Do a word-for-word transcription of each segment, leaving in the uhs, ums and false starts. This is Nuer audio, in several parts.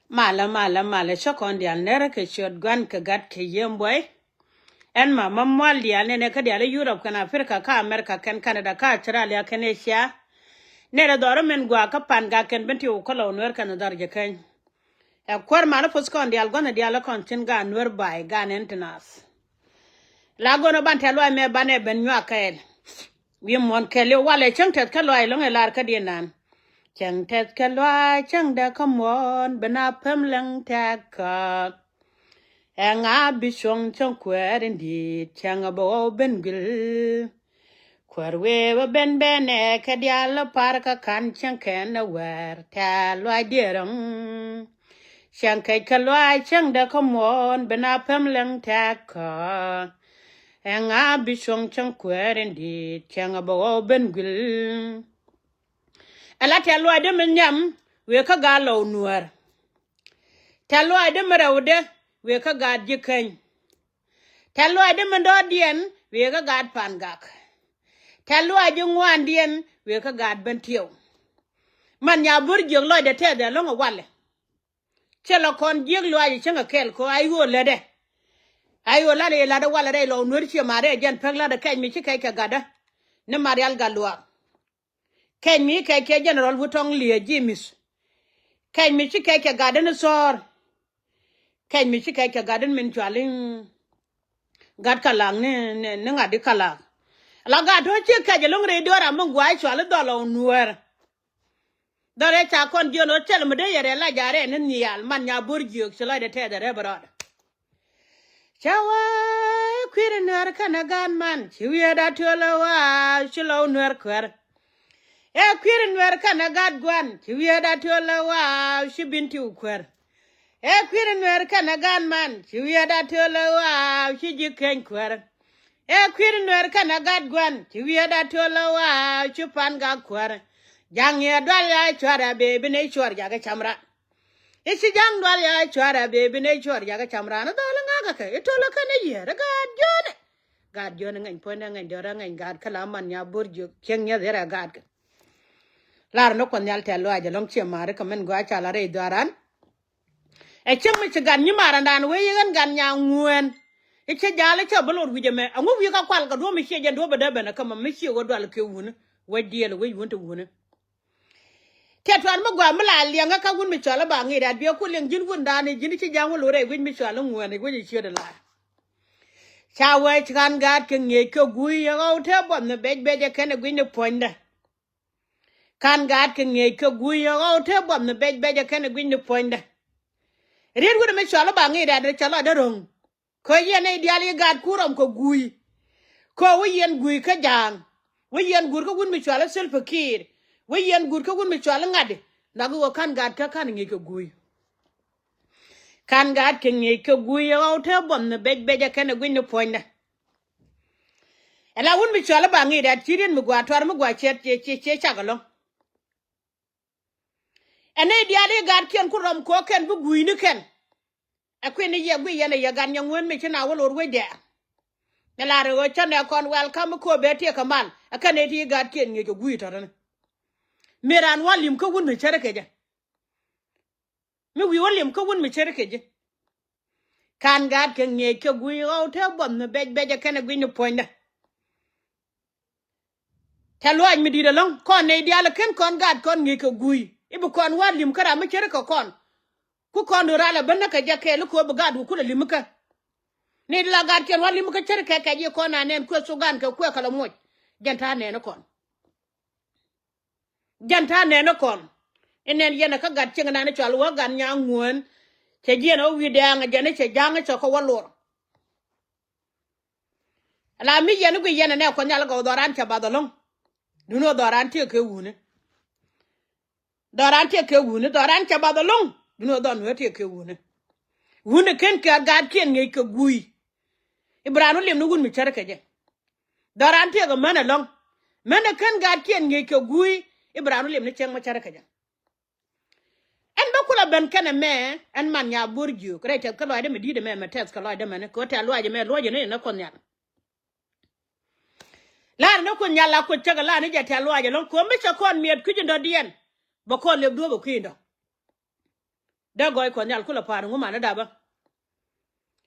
Malä, malä, malä, cä kɔn diaal nɛrä kɛ ciöt Gua̱n kɛ Gat kɛ Yiëë Buay. Ɛn ma, ma mual diaal nɛnɛ kä diaal i̱ Yurop kɛn Aprika kä Amerika kɛn Kanada kä Australia kɛn Asia. Nɛrä dhɔr min gɔaa kä Pangak kɛn Bentiu kä Lɔw Nuɛr kɛn dhɔr Jikäny. Ɛ kuäär malä puɔth kɔn diaal gua̱n diaal kɔn tin gaat Nuɛr bay gaat nɛn ti naath. La go̱n ɔ ban tɛ̈th luaac mɛ banɛ ben nyuak kɛɛl. Wi̱i̱ muɔ̱ɔ̱n kɛɛl i̱ walɛ cäŋ tɛth kä luaac lɔ̱ŋ ɛ lar kädiɛn nan. Cäŋ tɛth kä luaac cäŋ däk kä muɔ̱ɔ̱n ben a päm läŋ tɛ̈th kä. Ɛŋa bi cuɔ̱ŋ cäŋ kuäär in di̱i̱t cäŋ a bɛ ɣɔw ben guil. Kuäär wëë bä ben benɛ kɛ diaal a par kä ka̱n cäŋ kɛn a wäär tɛ̈th luaac diɛɛr ɛŋ. Cäŋ kɛc kä luaac cäŋ däk kä muɔ̱ɔ̱n ben a päm läŋ tɛ̈th kä. Ɛŋa bi cuɔ̱ŋ cäŋ kuäär in di̱i̱t cäŋ a bɛ ɣɔw ben guil. Ɛ la tɛ̈th luaacdä mi nhiam wëë kä gaat Lɔw Nuäär. Tɛ̈th luaacdä mi rɛwdä wëë kä gaat Jikäny. Tɛ̈th luaacdä mi dɔ̱diɛn wëë kä gaat Pangak. Tɛ̈th luaacdä ŋuandiɛn wëë kä gaat Bentiu. Man nya bur jiök lɔcdɛ tɛth ɛ lɔ̱ŋ ɛ walɛ. Cɛ lɔ kɔn jiök luaac cäŋ ɛ kɛl kɔ a i̱ ɣöö lätdɛ. A i̱ ɣöö lat i̱ lat ɛ walɛ rɛy Lɔw Nuäär ciɛ ma rɛy jɛn pek lat ɛ kɛc mi ci kɛc kɛ gatdä. Ni Marial Gatluak. Kɛc mi kɛc kɛ General Wutɔŋ Liɛ Ji̱ Mith. Kɛc mi ci kɛc kɛ gatdä ni Thɔɔr. Kɛc mi ci kɛc kɛ gatdä min cual i̱ gat Kalak ni, ni, ni ŋa̱t i̱ Kalak. La gat tɔ̱ ci kɛc ɛlɔ̱ŋ rɛy döör a mi gua̱a̱c cual i̱ dhɔl ɔ Nuäär. Dhɔl rɛy ca kɔn jiön ɣöö thil mi dee yɛ rɛl la ja̱ rɛɛ ni nhial man nya bur jiök ci lɔcdɛ tɛth ɛ rɛp rɔɔdɛ. Cä wee kui̱r in Nuɛr kɛnɛ gaat man ci wi̱i̱ da tiöl ɛ waaw ci Lɔw Nuɛr kuäär. Ɛ kui̱r in Nuɛr kɛnɛ gaat Gua̱n ci wi̱i̱ da tiöl ɛ waaw ci Bentiu kuäär. Ɛ kui̱r in Nuɛr kɛnɛ gaat man ci wi̱i̱ da tiöl ɛ waaw ci Jikäny kuäär. Ɛ kui̱r in Nuɛr kɛnɛ gaat Gua̱n ci wi̱i̱ da tiöl ɛ waaw ci Pangak kuäär. Ja̱ŋ yɛ dual ya cuarɛ bee bi nɛy cuɔr jakä cam ran. I̱ ci ja̱ŋ dual ya cuarɛ bee bi nɛy cuɔr jakä cam ran. I̱ dhɔl i̱ ŋa̱kä kɛ i̱ to̱l i̱ kɛn i̱ yiër i̱ gaat jiönɛ. Gaat jiönɛ ŋɛny puɔ̱nydɛ ŋɛny diɔrɛ ŋɛny gaat kä la man nya bur jiök cieŋ nyieth i̱ rɛ gaat kɛ. Lar ni Kuɔth Nhial tɛ̈th luaac ɛlɔ̱ŋ ciɛ ma̱a̱ri kɛ min gɔaa ca la rɛy dhuaaran. Ɛ cieŋ mi ci gat nyimarandan wee yi ɣän gat nya ŋuɛɛn. I̱ ci ja̱a̱l i̱ cä bi lot wi̱c ɛmɛ ɛŋu wi̱i̱ kä kual kɛ duɔ̱ɔ̱p mi ciɛ jɛn duɔ̱ɔ̱p ɛ dee ben ɛ kä ma mi ciɛ ɣöö dual kɛ wuni. Wec diɛɛl wec wun te wuni. Tiɛt tuan mi gɔaa mi la liɛŋä kä wun mi cɔal i̱ ba ŋi̱i̱c rat biɛ ku liɛŋ ji̱n wundan i̱ ji̱n i̱ ci ja̱a̱ŋ wä lot rɛy wec mi cɔal i̱ ŋuɛɛn i̱ wec i̱ ciöt i̱ lar. Ca wee ci ka̱n gaat kɛ ŋi̱eec kɛ gui̱i̱ ɛ ɣɔw te buɔth ni bec bec ɛ kɛn ɛ gui̱ny ni puɔ̱nydɛ. Ka̱n gaat kɛ ŋi̱eec kɛ gui̱i̱ ɛ ɣɔw te buɔth ni bec bec ɛ kɛn ɛ gui̱ny ni puɔ̱nydɛ. Riet wut mi cɔal i̱ ba ŋi̱i̱c rat cɛ lɔcdä ro̱ŋ. Kɛ yɛn nɛy diaal i̱ gaat ku rɔm kɛ gui̱i̱. Kɛ wä yɛn gui̱i̱ kä ja̱a̱ŋ. Wä yɛn gui̱i̱ kä wun mi cɔal i̱ Salva Kiir. Wä yɛn gui̱i̱ kä wun mi cɔal i̱ ŋa̱t i̱ nak i̱ ɣöö ka̱n gaat kä ka̱n ŋi̱i̱c kɛ gui̱i̱. Ka̱n gaat kɛ ŋi̱eec kɛ gui̱i̱ ɛ ɣɔw te buɔth ni bec bec ɛ kɛn ɛ gui̱ny ni puɔ̱nydɛ. Ɛ la wun mi cɔal i̱ ba ŋi̱i̱c rat ci riet mi gɔaa tuar mi gɔaa ciɛ ciɛ ciɛ cak ɛlɔ̱ŋ. Ɛ nɛy diaal i̱ gaatkiɛn ku rɔm kɔ̱ɔ̱kɛn bi gui̱i̱ni kɛn. Ɛ kui̱n i̱ yɛ gui̱i̱ yɛn ɛ yɛ gat nyaŋueen mi ci na wä lor wecdɛ. Ni lar i̱ ɣöö cä nɛ kɔn welcome i̱ kööbɛ tiek kɛ mal ɛ kɛn nɛy ti i̱ gaatkiɛn ŋi̱eec kɛ gui̱i̱ tɔ̱tɔ̱ni. Mi raan wä li̱m kä wun mi cärä kecä. Mi wi̱i̱ wä li̱m kä wun mi cärä kecä. Ka̱n gaat kɛ ŋi̱eec kɛ gui̱i̱ ɣɔw te buɔth ni bec bec ɛ kɛn ɛ gui̱ny ni puɔ̱nydä. Tɛ̈th luaac mi di̱i̱t ɛlɔ̱ŋ kɔn nɛy diaal ɛ ken kɔn gaat kɔn ŋi̱eec kɛ gui̱i̱ i̱ bi kɔn wä li̱m kä ram mi cärä kɛ kɔn. Ku kɔn do̱raal ɛ ben näkɛ jɛ kɛɛl i̱ kööb bi gaat wä kulɛ li̱m ikä. Ni la gaatkiɛn wä li̱m ikä cärä kɛ kɛc i̱ kɔn a nɛn kuɛ thugan kɛ kuɛ kɛ lɛ moc. Jɛn ta̱a̱ nɛɛni kɔn. Jɛn ta̱a̱ nɛɛni kɔn. Inɛn yɛn ɛ kä gat cieŋ nani cɔal wä gat nyaŋueen. Cɛ jiɛn ɛ wä wi̱i̱ dɛɛŋ ɛ jɛn i̱ cɛ ja̱a̱ŋ i̱ cɛ kɛ wä lor. Ala mi yɛn i̱ guic yɛn ɛ nɛ Kuɔth Nhial ɛ gɔw dhɔran cɛ bath ɛlɔ̱ŋ. Duŋni ɣöö dhɔran tiek kɛ wuni. Dhɔran tiek kɛ wuni, dhɔran cɛ bath ɛlɔ̱ŋ. Duŋni ɣöö dhɔn wee tiek kɛ wuni. Wuni ken kɛ gaatkiɛn ŋi̱eec kɛ gui̱i̱. I̱ bi raan wä liɛm ni wun mi cärä kecä. Dhɔran tiek ɛ män ɛlɔ̱ŋ. Män ɛ ken gaatkiɛn ŋi̱eec kɛ gui̱i̱. I̱ bi raan wä liɛm ni cäŋ mi cärä kecä. Ɛn bä kulɛ ben kɛn ɛmɛ ɛn man nya bo̱r jiök rɛy tɛth kä lɔaacdä mi di̱i̱t ɛmɛ mɛ tɛth kɛ lɔaacdä mɛni kɛ ɣöö tɛth luaac ɛmɛ luɔ̱cɛ ni ni Kuoth Nhial. La̱r ni Kuoth Nhial la Kuoth cäkɛ la̱r ni jɛ tɛth luaac ɛlɔ̱ŋ kɛ ɣöö mi cɛ kɔn miɛt kui̱c in dɔ̱diɛn. Bɛ kɔn lep duɔ̱ɔ̱p ɛ kui̱ in dɔ̱. Dee gɔɔy Kuɔth Nhial kulɛ pa̱a̱r ŋu manä dapä.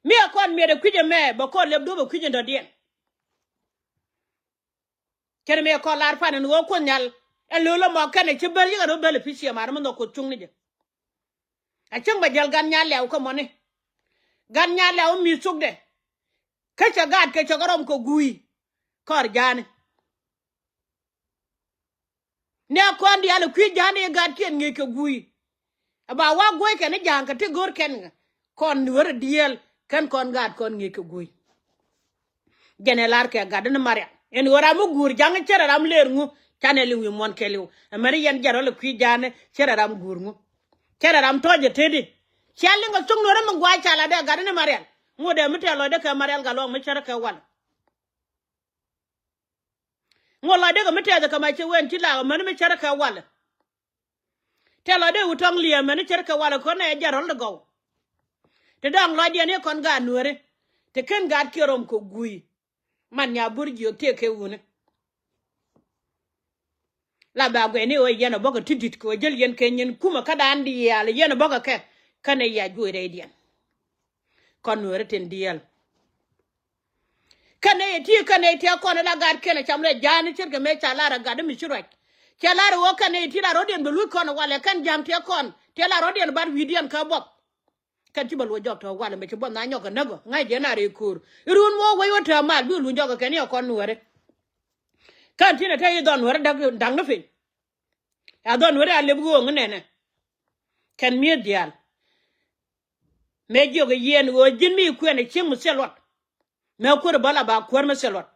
Mi ɛ kɔn miɛt ɛ kui̱c ɛmɛ bɛ kɔn lɛp duɔ̱p ɛ kui̱c in dɔ̱diɛn. Cɛn mi ɛ kɔn lar pan ɛn ɣöö Kuoth Nhial ɛn lo̱l ɛmɔ kɛnɛ ci bäl yikɛ rɔ bäl ɛ pi̱c ciɛ mar mi nhɔk Kuoth cuŋ ni jɛ. A cäŋ bɛ jäl gan nyaal lɛw kä mɔni. Gan nyaal lɛw mi thokdɛ. Kä cɛ gaat kɛ cɛ kɛ rɔm kɛ gui̱i̱. Kɔr ja̱a̱ni. Ni a kɔn diaal ɛ kui̱ ja̱a̱ni ɛ gaatkiɛn ŋi̱i̱c kɛ gui̱i̱. Ɛ ba wa guɔ̱c kɛn ni ja̱a̱ŋ kɛ ti go̱r kɛn ŋä. Kɔn nuäärä dieel kɛn kɔn gaat kɔn ŋi̱i̱c kɛ gui̱i̱. Jɛn ɛ lar kɛ gat ni Marial ɛn ɣöö ram mi guur ja̱ŋ cärɛ ram leer ŋu. Canɛ liŋ wi̱i̱ muɔ̱n kɛɛliw. Ɛmɛni yɛn jɛn rɔl ɛ kui̱ ja̱a̱ni cärɛ ram guur ŋu. Cärɛ ram tɔ̱ɔ̱c ɛ tetdi. Cia liŋ kɛ thok nuäärä mi gua̱a̱c ca la dee gat ni Marial. Ŋot ɛ mi tɛl lɔcdɛ kɛ Marial Gatluak mi cärä kɛ wal. Ŋot lɔcdɛ kɛ mi tɛth kɛ ma ci wen ci lak amäni mi cärä kɛ walɛ. Tɛl lɔcdɛ wut tɔŋ liɛmɛ ni cärä kɛ walɛ kɔn ɛ jɛn rɔl ti gɔw. Ti dɔ̱ŋ lɔcdiɛn i̱ kɔn gaat nuääri. Ti ken gaat kiɛ rɔm kɛ gui̱i̱. Man nya bur jiök tëë kɛ wuni. La ba guɛni ɣöö yɛn a bɔkɛ ti di̱t kɛ ɣöö jäl yɛn kɛ nyin kumɛ kädan diaal yɛn a bɔkɛ kɛ. Kɛnɛ ya juɔc rɛydiɛn. Kɔn nuääri tin diaal. Kɛn nɛy ɛ ti kɛn nɛy tiɛ kɔn ɛ la gat kɛn ɛ cam rɛ ja̱a̱n cɛr kɛ mëë ca lar ɛ gat mi ci ruac. Cɛ lar ɛ ɣöö kɛn nɛy ti la rɔ̱diɛn bɛ luc kɔn ɛ walɛ kɛn ja̱a̱m tiɛ kɔn tiɛ la rɔ̱diɛn bat wi̱i̱diɛn kä buɔth. Kɛn ci bɛ luɔc jɔk tɔ̱ walɛ mɛ ci buɔth na nyɔk kɛ näk ɔ ŋa̱c jɛ na rɛy ko̱o̱r. Irun wä wec wä tääm mal bi luny jɔk kɛ kɛn yɛ kɔn nuääri. Kɛn tinɛ te i̱ dhɔn nuääri da̱k da̱k ni piny. A dhɔn nuääri a lep ɣööŋ nɛnɛ. Kɛn mi̱eth diaal. Mëë jiök ɛ yiɛn ɣöö ji̱n mi kuɛn ɛ cieŋ mi thil luɔt. Mëë kuäär bä la ba kuäär mi thil luɔt.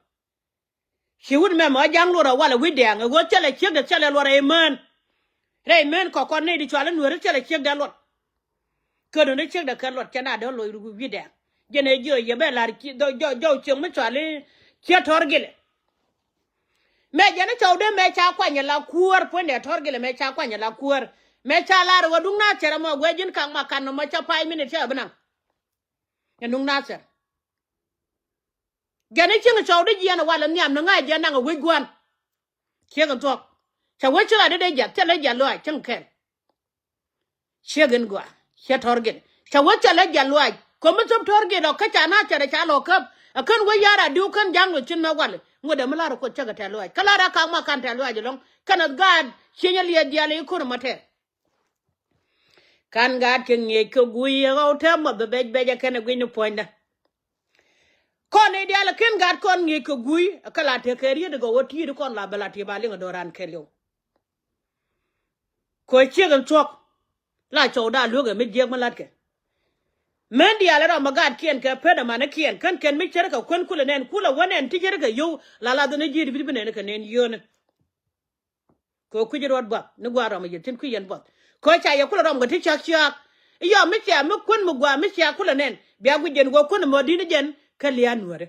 Ci wut mɛmɛ ɣä ja̱ŋ luɔt ɛ walɛ wi̱c dɛɛŋ ɛ ɣöö thilɛ ciekdɛ thilɛ luɔt rɛy mään. Rɛy mään kɔkɔn nɛy di cual i̱ nueeri thilɛ ciekdɛ luɔt. Kä dundä ciekdɛ kɛ luɔt cɛ na dee loc ruk wi̱c dɛɛŋ. Jɛn ɛ jiök ɛ yɛ bɛ la̱r jɔw cieŋ mi cual i̱ ciek tɔ̱r gilɛ. Mëë jɛn i̱ cɔwdɛ mëë ca kuany ɛ la kuäär puɔ̱nydɛ tɔ̱r gilɛ mëë ca kuany ɛ la kuäär. Mëë ca la̱r ɛ ɣöö duŋ na thɛr ɛmɔ guɛ ji̱n kaŋ ma kan nɔmɔ ca pay minit cɛ ɛ bi naŋ. Ɛ nuŋ Nathɛr. Jɛn i̱ cieŋ cɔwdä jiɛn ɛ walɛ nhiam ni ŋa̱c jiɛn naŋ ɛ wec gua̱n. Ciek in thuɔ̱k. Cɛ wec ci ɣa̱t dee dee jiath thilɛ jiath lɔaac cieŋ kɛl. Ciek in gɔaa ciɛ tɔ̱r gel. Cɛ wec thilɛ jiath lɔaac ko̱mi thop tɔ̱r gel ɔ kä ca Nathɛr ɛ ca lɔ käp. Ɛ kän wec ya̱r a diw kän ja̱ŋ lɔ cin mɛ walɛ ŋot dee mi la̱r ɛ Kuoth cäkɛ tɛ̈th lɔaac kä la̱r a ka̱a̱k ma ka̱n tɛ̈th lɔaac ɛlɔ̱ŋ. Kɛnɛ gaat cieŋ ɛ liɛɛth diaal i̱ ko̱r ɛmɔ tɛɛr. Kan gaat kɛ ŋi̱eec kɛ guiy ɛ ɣɔw täämɔ bɛ bɛc bɛc ɛ kɛn ɛ guic ni puɔ̱nydä. Kɔn i̱ diaal ɛ ken gaat kɔn ŋi̱eec kɛ guiy ɛ kä la tekɛ riet ɛ gɔw ɛ ti̱i̱t kɔn la bɛ la ti̱i̱ ba liŋ ɛ do̱ran kɛɛliw. Kɛ ciek in thuɔ̱k la cɔwda lueek ɛ mi jiääk mi la̱tkɛ. Män diaal ɛ rɔm ɛ gaatkiɛn kɛ pet ɛ manikiɛn kän kɛn mi ce̱tkɛ kuän kulɛ nɛn kulɛ wä nɛn ti ce̱tkɛ yio̱w la la dhɔn i̱ ji̱ ti bi bi nɛn kɛ nɛn yio̱o̱ni. Kɛ kui̱c ruɔt buɔth ni gua̱a̱r rɔm a yɛ thi̱n kui̱ yɛn buɔth. Kɛ ca yɛ kulɛ rɔm kɛ ti cak ciaak. I̱ yɔm mi cia mi kuän mi gua̱a̱r mi cia kulɛ nɛn bia guic jɛn wä kuän mɔ di̱n jɛn kä lia̱a̱ nuääri.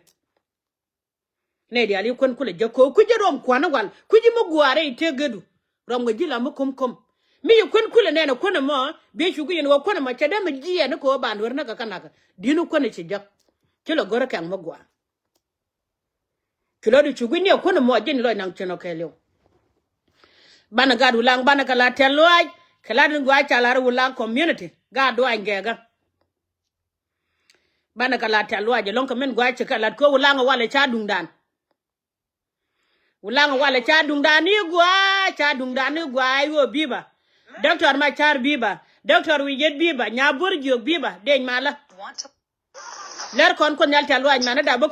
Nɛ diaal i̱ kuän kulɛ jɛ kɛ kui̱c ruɔm kua̱n i̱ wal kui̱c i̱ mi gua̱a̱r i̱ tëë gedu. Rɔm kɛ ji̱ la mi ko̱m ko̱m mi yɛ kuän kulɛ nɛn ɛ kuän mɔ bia cu guic jɛn wä kuän mɔ cɛ dee mi jiɛɛn i̱ kɛ wä ba nuääri näk kɛ kä nakä di̱n i̱ kuän i̱ ci jek. Ci lɛ go̱rä kɛŋ mi gua̱a̱r. Ci lɔcdu cu gui̱n ni ɛ kuän ɛmɔ ji̱n lɔc naŋ cin ɔ kɛɛliw. Banɛ gat Wulaŋ banɛ kɛ la tɛ̈th lɔaac kɛ lat in gua̱a̱c ca lar Wulaŋ community gat duaany gɛɛkä. Banɛ kɛ la tɛ̈th lɔaac ɛlɔ̱ŋ kɛ min gua̱a̱c ci kɛ lat kɛ Wulaŋ ɛ walɛ ca duŋdan. Wulaŋ ɛ walɛ ca duŋdan ni gua̱a̱c ca duŋdan ni gua̱a̱c ɣöö bi̱i̱ ba. Doctor Macar bi̱i̱ ba. Doctor Wi̱i̱ Yet bi̱i̱ ba. Nya Bo̱r Jiök bi̱i̱ ba. Dec malä. Lɛr kɔn Kuoth Nhial tɛ̈th lɔaac manä dap bä